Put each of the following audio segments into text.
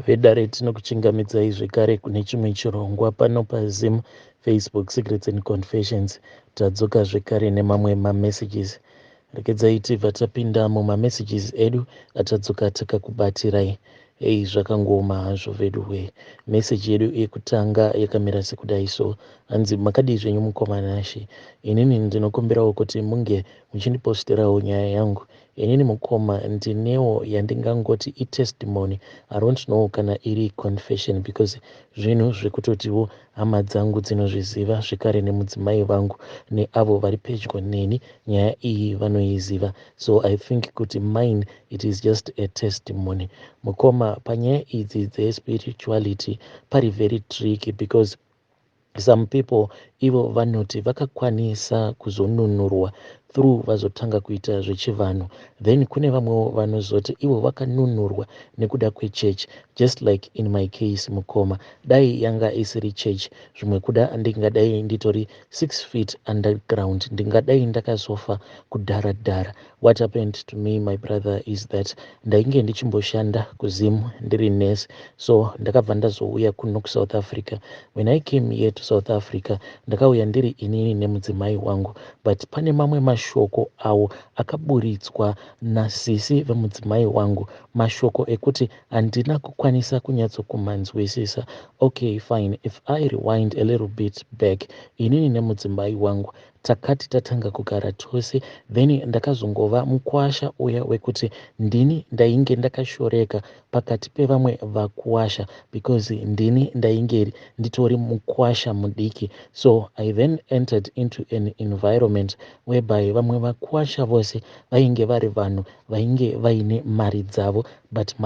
Vedare, tinokuchingamidzai zvekare kune chimwe chirongwa pano paZim Facebook Secrets and Confessions. Tadzoka zvekare nemamwe mamessages. Regedzai tibva tapinda mumamessages edu atadzoka takakubatirai. Ei, zvakangooma hazvo vedu wee. Meseji yedu yekutanga yakamira sekudai so. Hanzi, "Makadii zvenyu mukoma Nashe? Inini ndinokumbirawo kuti munge muchindiposterawo nyaya yangu. Inini mukoma ndinewo yandingangoti itestimony. I don't know kana iri confession because zvinhu zvekutotiwo hama dzangu dzinozviziva zvekare nemudzimai vangu neavo vari pedyo neni, nyaya iyi vanoiziva. So I think kuti mine, it is just a testimony. Mukoma, panyaya idzi dzespirituality pari very tricky because some people ivo vanoti vakakwanisa kuzonunurwa through vazotanga kuita zvechivanhu. Then kune vamwewo vanozoti ivo vakanunurwa nekuda kwechechi, just like in my case. Mukoma, dai yanga isiri chechi, zvimwe kuda ndingadai nditori 6 feet underground, ndingadai ndakazofa kudhara dhara. What happened to me, my brother, is that ndainge ndichimboshanda kuZim ndiri nurse, so ndakabva ndazouya kuno kuSouth Africa. When I came here to South Africa, ndakauya ndiri inini nemudzimai wangu, but pane mamwe mashoko awo akaburitswa nasisi vemudzimai wangu, mashoko ekuti handina kukwanisa kunyatsokumanzwisisa. Okay, fine, if I rewind a little bit back, inini nemudzimai wangu takati tatanga kugara tose, then ndakazongova mukwasha uya wekuti ndini ndainge ndakashoreka pakati pevamwe vakuwasha because ndini ndainge nditori mukwasha mudiki. So I then entered into an environment whereby vamwe vakuwasha vose vainge vari vanhu vainge vaine mari dzavo, but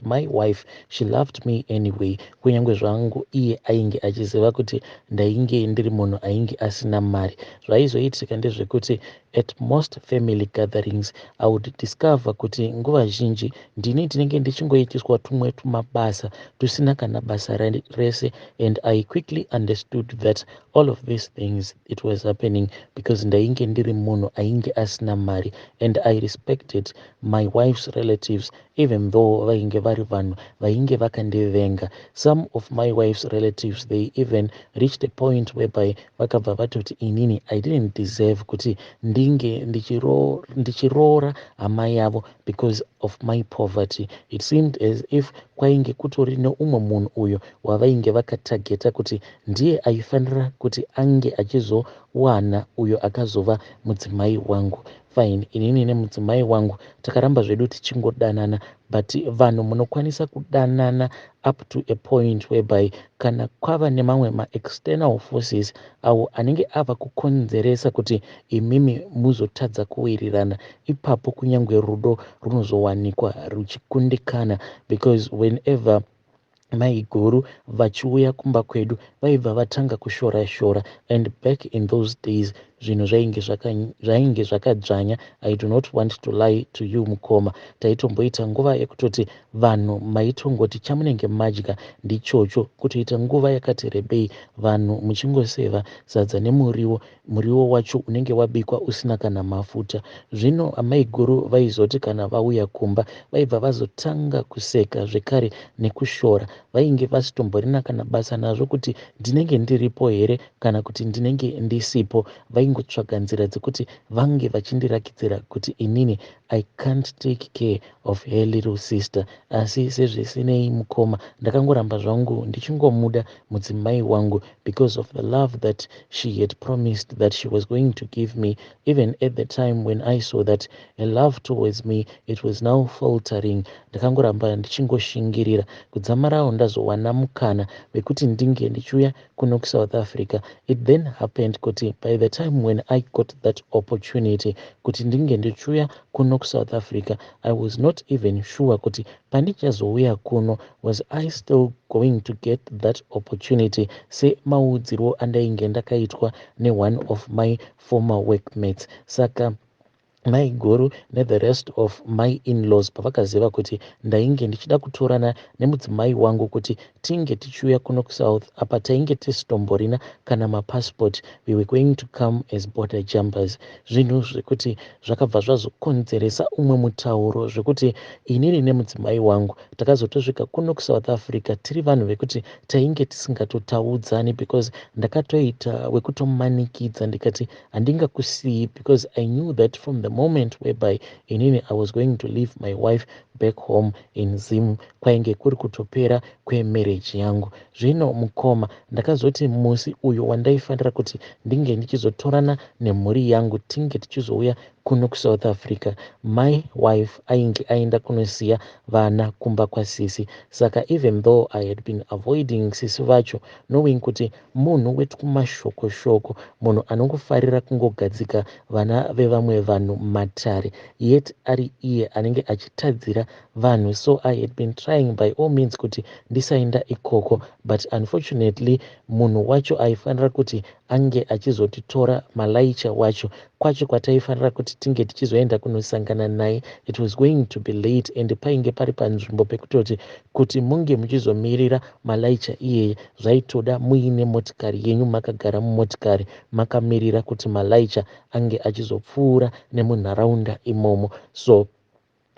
my wife, she loved me anyway, kunyange zvangu iye ainge achiziva kuti ndainge ndiri munhu ainge asina mari. Zvaizoitika ndezvekuti at most family gatherings, I would discover kuti nguva zhinji ndini ndinenge ndichingoitiswa tumwe tumabasa tusina kana basa rese. And I quickly understood that all of these things, it was happening because ndainge ndiri munhu ainge asina mari. And I respected my wife's relatives, even though vainge vari vanhu vainge vakandivenga. Some of my wife's relatives, they even reached a point whereby vakabva vatoti inini I didn't deserve kuti ndinge ndichiroora hama yavo because of my poverty. It seemed as if kwainge kutori neumwe munhu uyo wavainge vakatageta kuti ndiye aifanira kuti ange achizowana uyo akazova mudzimai wangu. Fine, inini nemudzimai wangu takaramba zvedu tichingodanana, but vanhu munokwanisa kudanana up to a point whereby kana kwava nemamwe maexternal forces awo anenge ava kukonzeresa kuti imimi muzotadza kuwirirana, ipapo kunyange rudo runozowanikwa ruchikundikana, because whenever maiguru vachiuya kumba kwedu, vaibva vatanga kushora shora. And back in those days, zvinhu zvainge zvakadzvanya. I do not want to lie to you, mukoma, taitomboita nguva yekutoti vanhu maitongoti chamunenge madya ndichocho, kutoita nguva yakati rebei vanhu muchingoseva sadza nemuriwo, muriwo wacho unenge wabikwa usina kana mafuta. Zvino amaiguru vaizoti kana vauya kumba, vaibva vazotanga kuseka zvekare nekushora. Vainge vasitomborina kana basa nazvo kuti ndinenge ndiripo here kana kuti ndinenge ndisipo. Vaingotsvaga nzira dzekuti vange vachindirakidzira kuti inini I can't take care of her little sister. Asi sezvisinei, mukoma, ndakangoramba zvangu ndichingomuda mudzimai wangu because of the love that she had promised that she was going to give me, even at the time when I saw that her love towards me, it was now faltering. Ndakangoramba ndichingoshingirira kudzamarawo ndazowana mukana wekuti ndinge ndichiuya kuno kuSouth Africa. It then happened kuti by the time when I got that opportunity kuti ndinge ndichiuya kuno kuSouth Africa, I was not even sure kuti pandichazouya kuno, was I still going to get that opportunity, semaudzirwo andainge ndakaitwa neone of my former workmates. Saka Maiguru nethe rest of my in-laws pavakaziva kuti ndainge ndichida kutorana nemudzimai wangu kuti tinge tichiuya kuno kuSouth, apa tainge tisitomborina kana mapassport, we were going to come as border jumpers, zvinhu zvekuti zvakabva zvazokonzeresa umwe mutauro zvekuti inini nemudzimai wangu takazotosvika kuno kuSouth Africa tiri vanhu vekuti tainge tisingatotaudzani, because ndakatoita wekutomanikidza ndikati handingakusiyi, because I knew that from the moment whereby inini I was going to leave my wife back home in Zim, kwainge kuri kutopera kwemarriage yangu. Zvino mukoma, ndakazoti musi uyo wandaifanira kuti ndinge ndichizotorana nemhuri yangu tinge tichizouya kuno kuSouth Africa, my wife ainge aenda kunosiya vana kumba kwasisi. Saka even though I had been avoiding sisi vacho, knowing kuti munhu wetumashokoshoko, munhu anongofarira kungogadzika vana vevamwe vanhu matare, yet ari iye anenge achitadzira vanhu, so I had been trying by all means kuti ndisaenda ikoko. But unfortunately munhu wacho aifanira kuti ange achizotitora, malaicha wacho, kwacho kwataifanira kuti tinge tichizoenda kunosangana naye, it was going to be late and painge pari panzvimbo pekutoti kuti munge muchizomirira malaicha iyeye zvaitoda muine motikari yenyu, makagara mumotikari makamirira kuti malaicha ange achizopfuura nemunharaunda imomo. So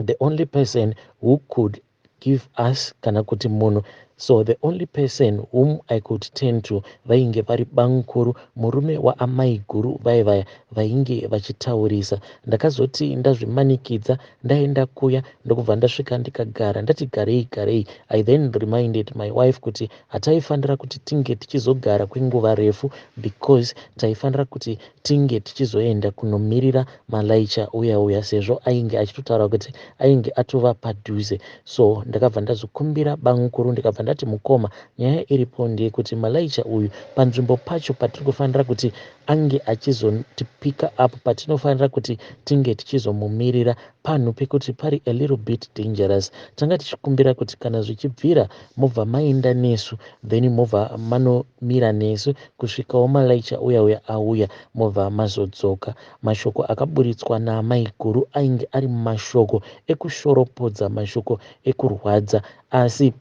the only person who could give us kana kuti munhu, so the only person whom I could turn to vainge vari bamukuru, murume waamai guru vaivaya vainge vachitaurisa. Ndakazoti ndazvimanikidza ndaenda kuya, ndokubva ndasvika ndikagara, ndati garei garei. I then reminded my wife kuti hataifanira kuti tinge tichizogara kwenguva refu, because taifanira kuti tinge tichizoenda kunomirira malaicha uya uya, sezvo ainge achitotaura kuti ainge atova padhuze. So ndakabva ndazokumbira bamukuru, ndikabva ndati, "Mukoma, nyaya iripo ndeyekuti malaicha uyu panzvimbo pacho patiri kufanira kuti ange achizotipika up, patinofanira kuti tinge tichizomumirira, panhu pekuti pari a little bit dangerous. Tanga tichikumbira kuti kana zvichibvira mobva maenda nesu, then mobva manomira nesu kusvikawo malaicha uya uya auya, mobva mazodzoka." Mashoko akaburitswa naamai guru ainge ari mashoko ekushoropodza, mashoko ekurwadza, asi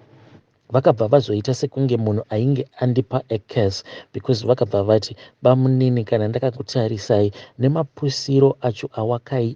vakabva vazoita sekunge munhu ainge andipa a curse, because vakabva vati, "Bamunini, kana ndakakutarisai nemapusiro acho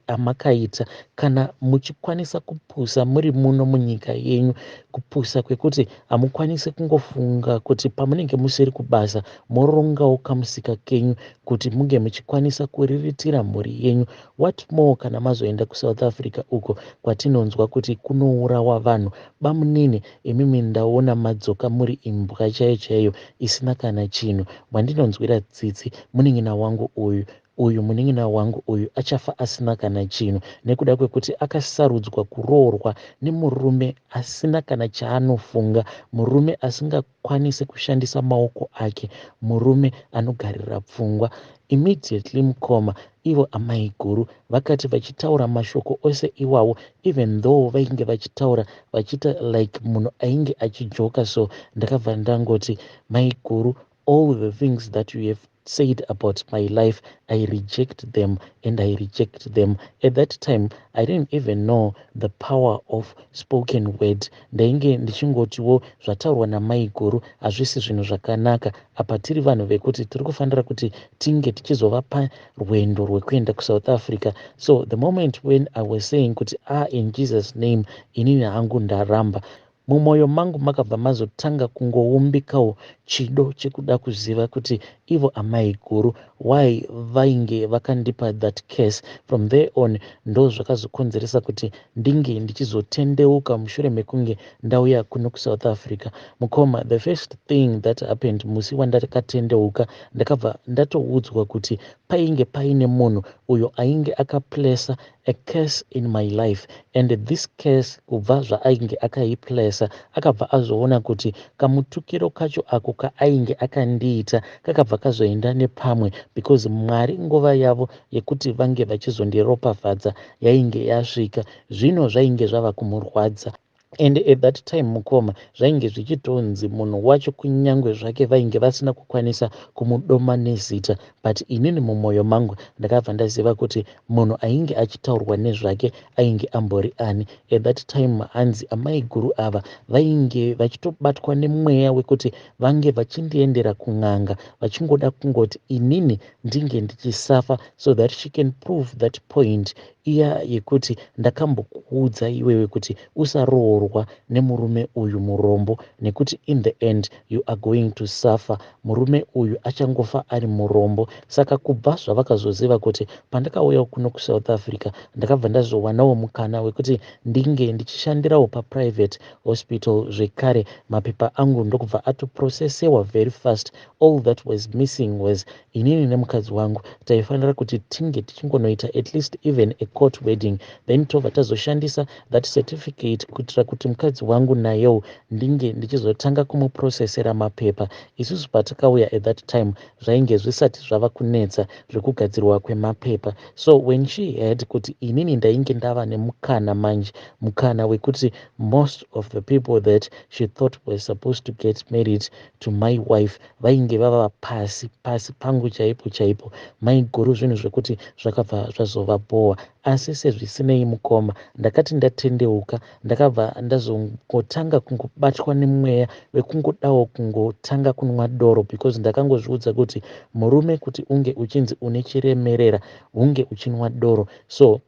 amakaita, kana muchikwanisa kupusa muri muno munyika yenyu, kupusa kwekuti hamukwanisi kungofunga kuti pamunenge musiri kubasa morongawo kamusika kenyu kuti munge muchikwanisa kuriritira mhuri yenyu, what more kana mazoenda kuSouth Africa uko kwatinonzwa kuti kunourawa vanhu? Bamunini, imimi ndaona madzoka muri imbwa chaiyo chaiyo isina kana chinhu. Wandinonzwira tsitsi munin'ina wangu uyu. Uyu munin'ina wangu uyu achafa asina kana chinhu nekuda kwekuti akasarudzwa kuroorwa nemurume asina kana chaanofunga, murume asingakwanisi kushandisa maoko ake, murume anogarira pfungwa." Immediately mukoma, ivo amai guru vakati vachitaura mashoko ose iwawo, even though vainge vachitaura vachiita like munhu ainge achijoka, so ndakabva ndangoti, "Mai guru, all the things that you have said about my life, I reject them and I reject them." At that time I didn't even know the power of spoken word. Ndainge ndichingotiwo zvataurwa namai guru hazvisi zvinhu zvakanaka. Apa tiri vanhu vekuti tiri kufanira kuti tinge tichizova parwendo rwekuenda kuSouth Africa. So the moment when I was saying kuti, "Ah, in Jesus' name, inini hangu ndaramba," mumwoyo mangu makabva mazotanga kungoumbikawo chido chekuda kuziva kuti ivo amai guru why vainge vakandipa that curse. From there on ndo zvakazokonzeresa kuti ndinge ndichizotendeuka mushure mekunge ndauya kuno kuSouth Africa. Mukoma, the first thing that happened musi wandakatendeuka, ndakabva ndatoudzwa kuti painge paine munhu uyo ainge akaplesa a curse in my life, and this curse, kubva zvaainge akaiplesa, akabva azoona kuti kamutukiro kacho ako kaainge akandiita kakabva kazoenda nepamwe, because Mwari nguva yavo yekuti vange vachizondiropafadza yainge yasvika. Zvino zvainge zvava kumurwadza. And at that time mukoma, zvainge zvichitonzi munhu wacho, kunyange zvake vainge vasina kukwanisa kumudoma nezita, but inini mumwoyo mangu ndakabva ndaziva kuti munhu ainge achitaurwa nezvake ainge ambori ani. At that time hanzi amai guru ava vainge vachitobatwa nemweya wekuti vange vachindiendera kun'anga, vachingoda kungoti inini ndinge ndichisafa so that she can prove that point iya yekuti, "Ndakambokuudza iwewe kuti usaroorwa nemurume uyu murombo, nekuti in the end you are going to suffer. Murume uyu achangofa ari murombo." Saka kubva zvavakazoziva kuti pandakauyawo kuno kuSouth Africa, ndakabva ndazowanawo mukana wekuti ndinge ndichishandirawo paprivate hospital zvekare, mapepa angu ndokubva atoprocesewa very fast. All that was missing was inini nemukadzi wangu taifanira kuti tinge tichingonoita at least even a court wedding, then tobva tazoshandisa that certificate kuitira kuti mukadzi wangu nayewo ndinge ndichizotanga kumuprocesera mapepa. Isusu patakauya at that time, zvainge zvisati zvava kunetsa zvekugadzirwa kwemapepa. So when she heard kuti inini ndainge ndava nemukana manje, mukana wekuti most of the people that she thought were supposed to get married to my wife vainge vava pasi pasi pangu chaipo chaipo, maiguru, zvinhu zvekuti zvakabva zvazovabhowa. Asi sezvisinei mukoma, ndakati ndatendeuka, ndakabva ndazongotanga kungobatwa nemweya wekungodawo kungotanga kunwa doro, because ndakangozviudza kuti murume kuti unge uchinzi une chiremerera, hunge uchinwa doro. So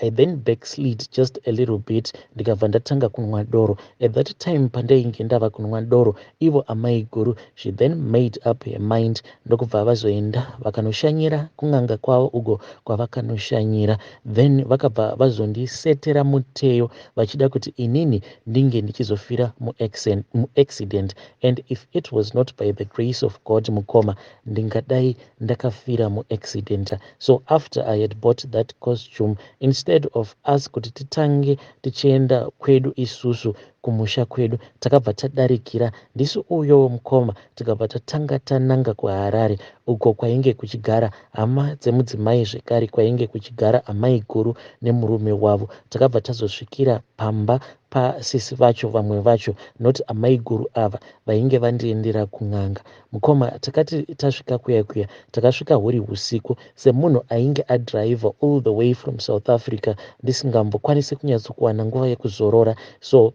I then backslid just a little bit, ndikabva ndatanga kunwa doro. At that time pandainge ndava kunwa doro, ivo amai guru, she then made up her mind, ndokubva vazoenda vakanoshanyira kun'anga kwavo uko kwavakanoshanyira. Then vakabva vazondisetera muteyo, vachida kuti inini ndinge ndichizofira muaccident. And if it was not by the grace of God, mukoma, ndingadai ndakafira muaccident. So after I had bought that costume, instead of us kuti titange tichienda kwedu isusu kumusha kwedu, takabva tadarikira ndisu uyo mukoma, tikabva tatanga tananga kuHarare uko kwainge kuchigara hama dzemudzimai, zvekare kwainge kuchigara amai guru nemurume wavo. Takabva tazosvikira pamba pasisi vacho, vamwe vacho, not amai guru ava vainge vandiendera kun'anga. Mukoma, takati tasvika kuya kuya, takasvika huri usiku. Semunhu ainge adhiraivha all the way from South Africa, ndisingambokwanisi kunyatsokuwana nguva yekuzorora, so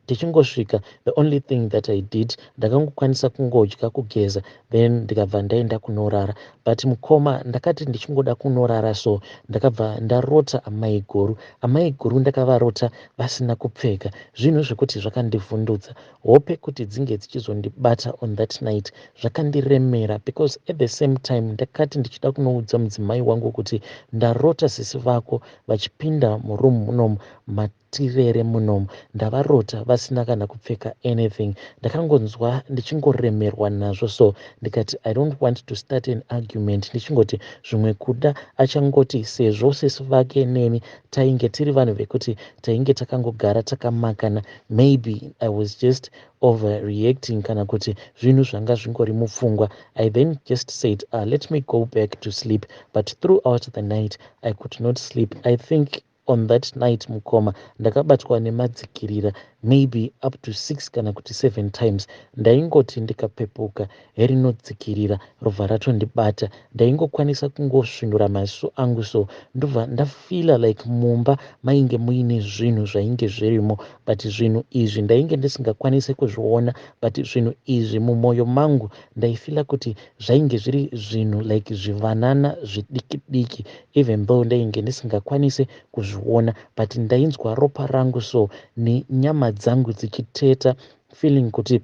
tichingosvika, the only thing that I did, ndakangokwanisa kungodya, kugeza, then ndikabva ndaenda kunorara. But mukoma, ndakati ndichingoda kunorara so, ndakabva ndarota amai guru. Amai guru ndakavarota vasina kupfeka, zvinhu zvekuti zvakandivhundutsa. Hope kuti dzinge dzichizondibata on that night zvakandiremera, because at the same time ndakati ndichida kunoudza mudzimai wangu kuti ndarota sisi vako vachipinda muroom munomu matirere munomu, ndavarota vasina kana kupfeka anything. Ndakangonzwa ndichingoremerwa nazvo, so ndikati I don't want to start an argument, ndichingoti zvimwe kuda achangoti sezvo sisi vake neni tainge tiri vanhu vekuti tainge takangogara takamakana, maybe I was just overreacting, kana kuti zvinhu zvanga zvingori mupfungwa. I then just said, "Let me go back to sleep." But throughout the night I could not sleep. I think on that night, mukoma, ndakabatwa nemadzikirira maybe up to six kana kuti seven times. Ndaingoti ndikapepuka, herinodzikirira robva ratondibata. Ndaingokwanisa kungosvinura maziso angu so, ndobva ndafeela like mumba mainge muine zvinhu zvainge zvirimo, but zvinhu izvi ndainge ndisingakwanisi kuzviona. But zvinhu izvi mumwoyo mangu ndaifeela kuti zvainge zviri zvinhu like zvivanana zvidiki diki, even though ndainge ndisingakwanisi kuzviona, but ndainzwa ropa rangu so nenyama dzangu dzichiteta, feeling kuti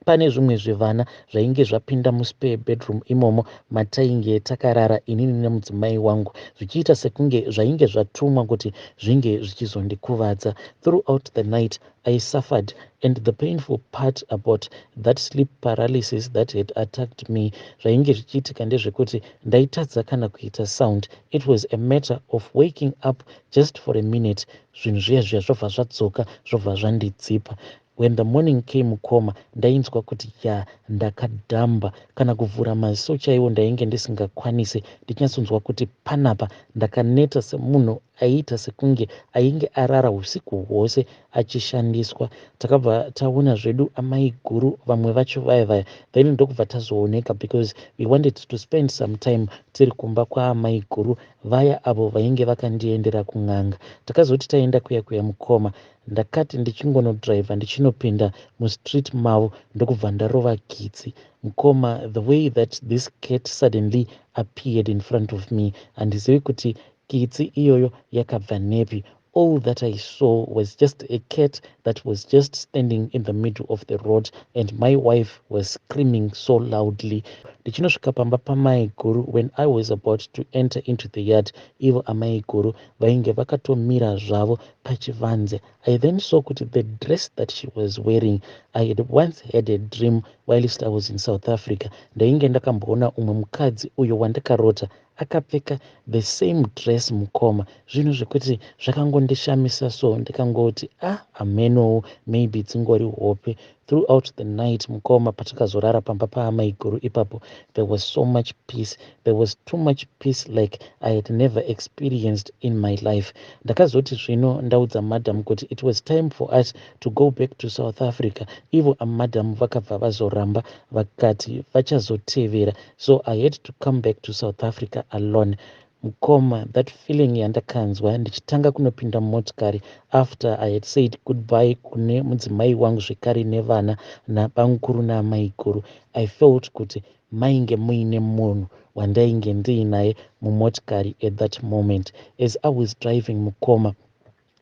pane zvimwe zvivana zvainge zvapinda muspare bedroom imomo matainge takarara inini nemudzimai wangu, zvichiita sekunge zvainge zvatumwa kuti zvinge zvichizondikuvadza. Throughout the night I suffered, and the painful part about that sleep paralysis that had attacked me, zvainge zvichiitika ndezvekuti ndaitadza kana kuita sound. It was a matter of waking up just for a minute, zvinhu zviya zviya zvobva zvadzoka, zvobva zvandidzipa. When the morning came, mukoma, ndainzwa kuti ya, ndakadhamba. Kana kuvhura maziso chaiwo ndainge ndisingakwanisi, ndichinyatsonzwa kuti panapa ndakaneta semunhu. Aiita sekunge ainge arara husiku hwose achishandiswa. Takabva taona zvedu amai guru vamwe vacho vaya vaya, then ndokubva tazooneka because we wanted to spend some time tiri kumba kwaamai guru vaya avo vainge vakandiendera kun'anga. Takazoti taenda kuya kuya mukoma, ndakati ndichingonodhiraivha ndichinopinda mustreet mavo ndokubva ndarova kitsi. Mukoma, the way that this cat suddenly appeared in front of me, handizivi kuti kitsi iyoyo yakabva nepi. All that I saw was just a cat that was just standing in the middle of the road and my wife was screaming so loudly. Ndichinosvika pamba pamai guru, when I was about to enter into the yard, ivo amai guru vainge vakatomira zvavo pachivanze. I then saw kuti the dress that she was wearing, I had once had a dream whilst I was in South Africa. Ndainge ndakamboona umwe mukadzi uyo wandakarota akapfeka the same dress mukoma. Zvinhu zvekuti zvakangondishamisa so ndikangoti ah, amenowo, maybe dzingori hope. Throughout the night mukoma, patakazorara pamba paamaiguru ipapo, there was so much peace. There was too much peace, like I had never experienced in my life. Ndakazoti zvino ndaudza madam kuti it was time for us to go back to South Africa, ivo amadam vakabva vazoramba, vakati vachazotevera. So I had to come back to South Africa alone. Mukoma, that feeling yandakanzwa ndichitanga kunopinda mumotikari after I had said goodbye kune mudzimai wangu zvekare nevana nabamukuru naamaiguru, I felt kuti mainge muine munhu wandainge ndiinaye mumotikari at that moment. As I was driving mukoma,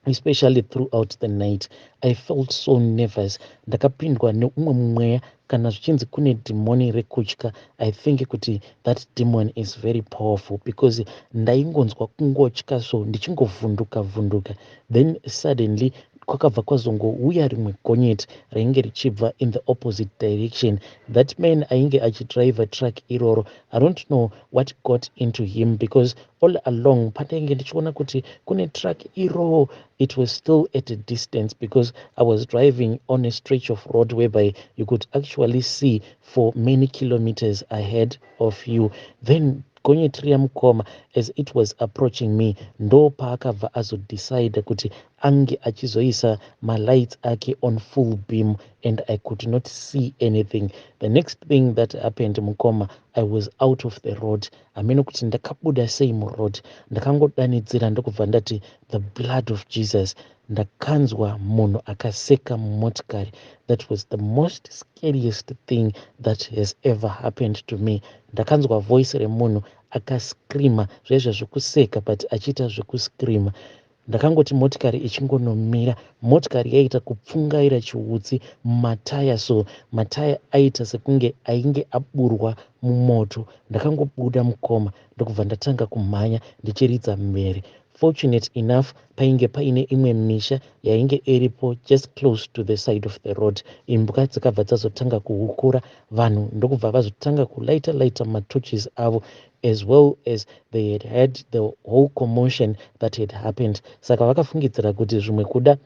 especially throughout the night, I felt so nervous. Ndakapindwa neumwe mweya. Kana zvichinzi kune dhimoni rekutya, I think kuti that demon is very powerful, because ndaingonzwa kungotya so, ndichingovhunduka vhunduka. Then suddenly kwakabva kwazongouya rimwe gonyeti rainge richibva in the opposite direction. That man ainge achidriva truck iroro, I don't know what got into him, because all along pandainge ndichiona kuti kune truck iro, it was still at a distance, because I was driving on a stretch of road whereby you could actually see for many kilometers ahead of you. Then gonyeti riya mukoma, as it was approaching me, ndo paakabva azodecide kuti ange achizoisa malights ake on full beam, and I could not see anything. The next thing that happened mukoma, I was out of the road. Hameno kuti ndakabuda sei muroad. Ndakangodanidzira ndokubva ndati, "The blood of Jesus." Ndakanzwa munhu akaseka mumotikari. That was the most scariest thing that has ever happened to me. Ndakanzwa voice remunhu akascreama zvaizva zvekuseka, but achiita zvekuscreama. Ndakangoti motikari ichingonomira, motikari yaita kupfungaira chiutsi mumataya, so mataya aita sekunge ainge aburwa mumoto. Ndakangobuda mukoma, ndokubva ndatanga kumhanya ndichiridza mhere. Fortunate enough, painge paine imwe misha yainge iripo just close to the side of the road. Imbwa dzakabva dzazotanga kuhukura, vanhu ndokubva vazotanga kulaita laita matoches avo, as well as they had had the whole commotion that had happened. Saka vakafungidzira kuti zvimwe kuda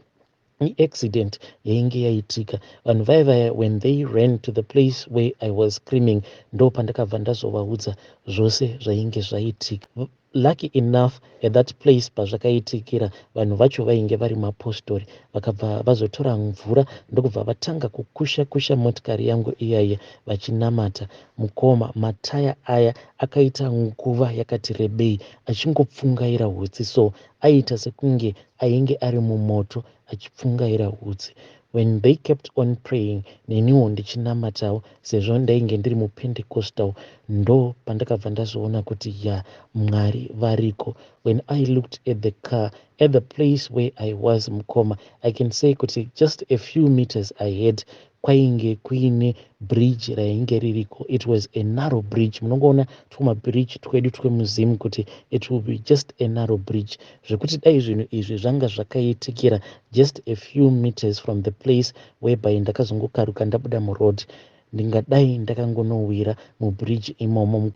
iaccident yainge yaitika. Vanhu vaya vaya, when they ran to the place where I was screaming, ndo pandakabva ndazovaudza zvose zvainge zvaitika. Lucky enough, at that place pazvakaitikira, vanhu vacho vainge vari mapostori. Vakabva vazotora mvura ndokubva vatanga kukusha kusha motikari yangu iyaiya vachinamata. Mukoma, mataya aya akaita nguva yakati rebei achingopfungaira hutsi, so aiita sekunge ainge ari mumoto achipfungaira hutsi. When they kept on praying, neniwo ndichinamatawo, sezvo ndainge ndiri mupentecostal, ndo pandakabva ndazoona kuti ya, Mwari variko. When I looked at the car, at the place where I was mukoma, I can say kuti just a few meters ahead kwainge kuine bridge rainge ririko. It was a narrow bridge. Munongoona twumabridge twedu twemuzimu kuti it will be just a narrow bridge, zvekuti dai zvinhu izvi zvanga zvakaitikira just a few meters from the place whereby ndakazongokaruka ndabuda muroad, ndingadai ndakangonowira mubridge imomo.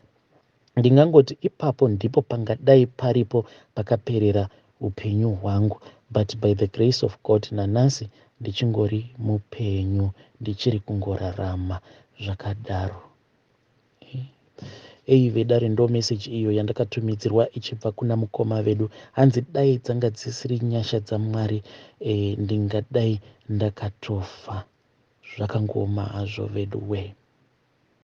Ndingangoti ipapo ndipo pangadai paripo pakaperera upenyu hwangu, but by the grace of God, nanhasi ndichingori mupenyu, ndichiri kungorarama zvakadaro. Eyi vedare ndo message iyo yandakatumidzirwa ichibva kuna mukoma vedu. Hanzi dai dzanga dzisiri nyasha dzaMwari e, ndingadai ndakatofa. Zvakangooma hazvo vedu wee.